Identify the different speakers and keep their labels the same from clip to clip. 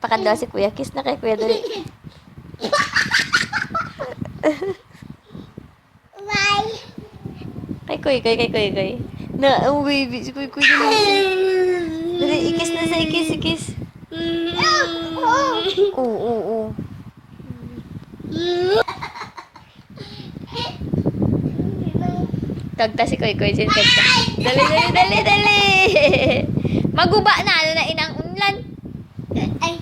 Speaker 1: Pakadlaw si kuya. Kiss na kay kuya, dali.
Speaker 2: Bye.
Speaker 1: Kay kuy, kay kay kuy, kuy. Na, oh baby, si kuy kuy. Dali, dali, ikis na sa ikis, ikis. Oo, oo, oo. Kagta si Koy Koy, sin kagta. Dali, dali, dali, dali. Maguba na, ano na inang unlan.
Speaker 2: Ay.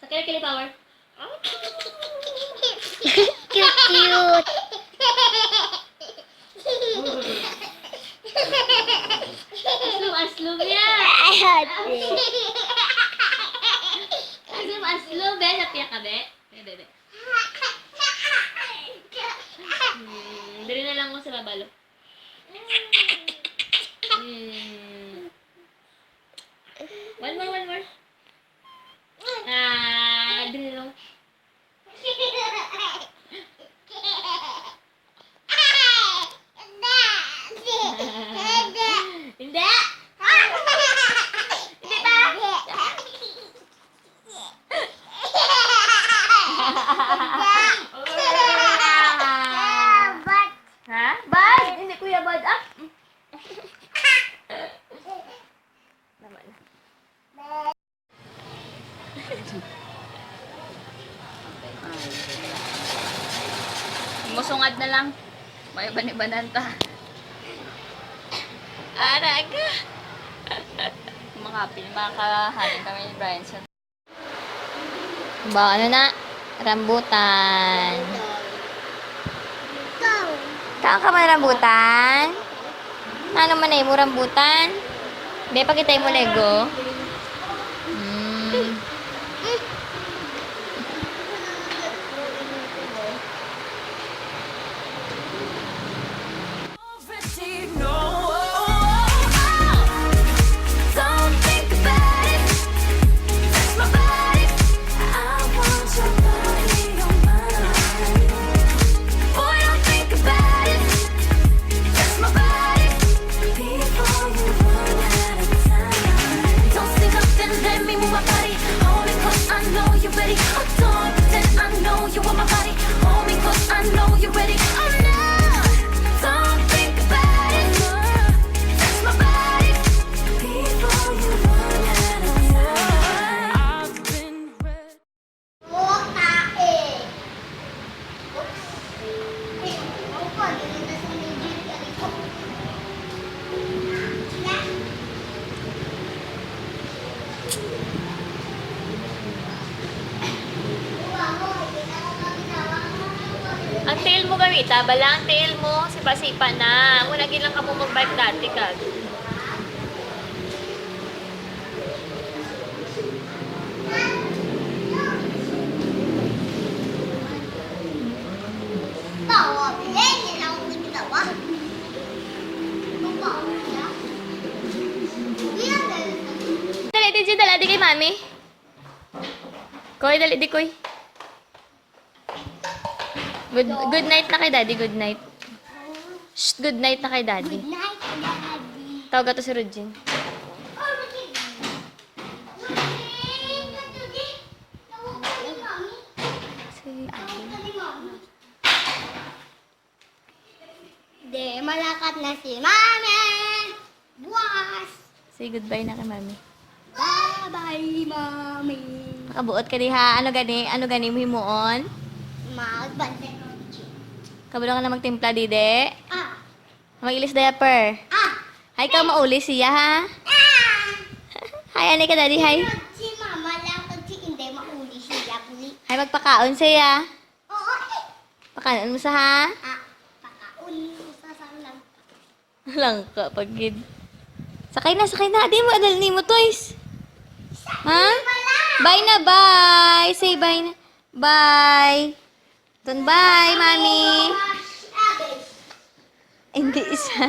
Speaker 1: Sa kili power.
Speaker 2: Cute, cute.
Speaker 1: Aslum, aslum ya.
Speaker 2: I had it.
Speaker 1: Aslum, aslum. Be, napiya ka, be. Be, be, be. Dali na lang ko sa babalo. One more, one more. Ah, dali na lang. Hindi! Hindi pa! Ha? Bad! Hindi, kuya, bad. Ah! Tama na.
Speaker 3: Musungad na lang. May banibanan ta.
Speaker 1: Araga!
Speaker 3: Kumakapil, makakahanin kami ni Brian sa
Speaker 1: Ba, ano na? Rambutan. Kaan ka man rambutan? Ano man ay mo rambutan? Be, pakita mo Lego.
Speaker 4: Don't think about it. Touch my body. I want your body on mine. Boy, don't think about it. Touch my body before you run out of time. Don't say nothing, let me move my body. Hold me close, I know you're ready. Oh, don't pretend I know you want my body. Hold me close, I know you're ready. Oh no, don't think about it. Touch my body before you run out of time.
Speaker 5: I've been ready.
Speaker 1: Ang tail mo gamita, bala ang tail mo, sipa-sipa na. Muna lang ka mo mag-bike dati ka. Dali, di, dali, di kay mami. Koy, dali, di, koy. Good, good night na kay daddy, good night. Shh, good night na kay daddy.
Speaker 2: Good night, Daddy.
Speaker 1: Tawag to si Rujin.
Speaker 2: Oh, Rudy. Rudy, Rudy. Tawag ka ni Mami.
Speaker 1: Si
Speaker 2: Tawag ka ni Mami. De, malakat na si Mami. Bukas.
Speaker 1: Say goodbye na kay mami.
Speaker 2: Bye-bye, Mami.
Speaker 1: Nakabuot ka diha. Ano gani? Ano gani mo himuon?
Speaker 2: Magbantay ko.
Speaker 1: Kabalo ka na magtimpla, dide.
Speaker 2: Ah,
Speaker 1: Magilis diaper.
Speaker 2: ah,
Speaker 1: Hi ka mauli siya, ha?
Speaker 2: ah.
Speaker 1: Hi, ani ka, daddy. Hi.
Speaker 2: Si Mama lakad si Inday mauli siya. Puli.
Speaker 1: Hi, magpakaon siya.
Speaker 2: Oo, eh.
Speaker 1: Pakaon mo sa, ha?
Speaker 2: Ah, pakaon sa lang.
Speaker 1: Langka, pagid. Sakay na, sakay na. Di mo, adal ni mo, toys. Ha? Bye na, bye. Say bye na. Bye. Tun, bye, mami. Hindi isa.